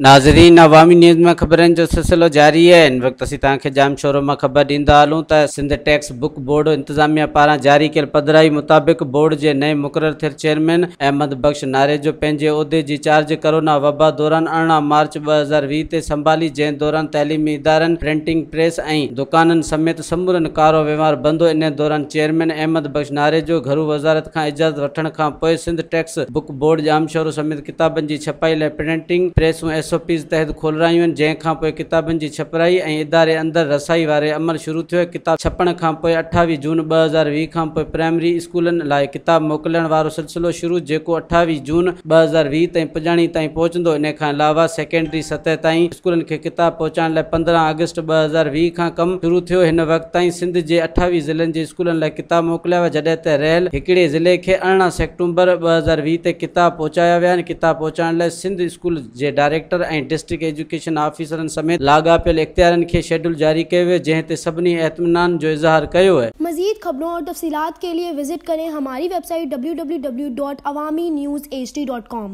ناظرين عوامي نيوز ۾ خبرن جو سلسلو جاري آهي. هن وقت اسين توهان کي ڄامشورو مان خبر ڏيندا هلون ته سنڌ ٽيڪسٽ بڪ بورڊ انتظاميا پاران جاري ڪيل پڌرائي مطابق بورڊ جي نئين مقرر ٿيل چيئرمين احمد بخش ناريجو پنهنجي عهدي جي چارج ڪرونا وبا دوران 18 مارچ 2020 تي سنڀالي، جنهن دوران تعليمي ادارن، پرنٽنگ پريس ۽ دڪانن سميت سمورن ڪارو وهنوار بند هو. انهي دوران چيئرمين احمد بخش ناريجو گهرو وزارت کان اجازت وٺڻ کان پوء Sindh text book board Jamshoro سميت ڪتابن جي ڇپائي لاء پرنٽنگ پريسون ايس او پيز تحت کولرايون آهن، جنهن کان پوء ڪتابن جي ڇپرائي ۽ اداري اندر رسائي واري عمل شروع ٿيو. ڪتاب ڇپڻ کان پوء 28 جون 2020 کان پوء پرائمري اسڪولن لاء ڪتاب موڪلڻ وارو سلسلو شروع، جيڪو 28 جون 2020 تائين پڄاڻي تائين پهچندو. ان کان علاوه سيڪنڊري سطح تائين اسڪولن کي ڪتاب پهچائڻ لاء 15 آگسٽ 2020 کان ڪم شروع ٿيو. هن وقت تائين سنڌ جي 28 ضلعن جي اسڪولن لاء ڪتاب موڪليا ويا، جڏهن ته رهيل هڪڙي ضلعي کي 18 سيپٽمبر 2020 تي ڪتاب پهچايا ويا آهن. ڪتاب پهچائڻ لاء سنڌ اسڪول جي ڊائريڪٽر ۽ ڊسٽرڪٽ ايجوڪيشن آفيسرن سميت لاڳاپيل اختيارين کي شيڊول جاري ڪيو ويو، جنهن تي سڀني اطمينان جو اظهار ڪيو. مزيد خبرون اور تفصيلات کے لیے وزٹ کریں ہماری ویب سائٹ www.awamiNewsHD.com.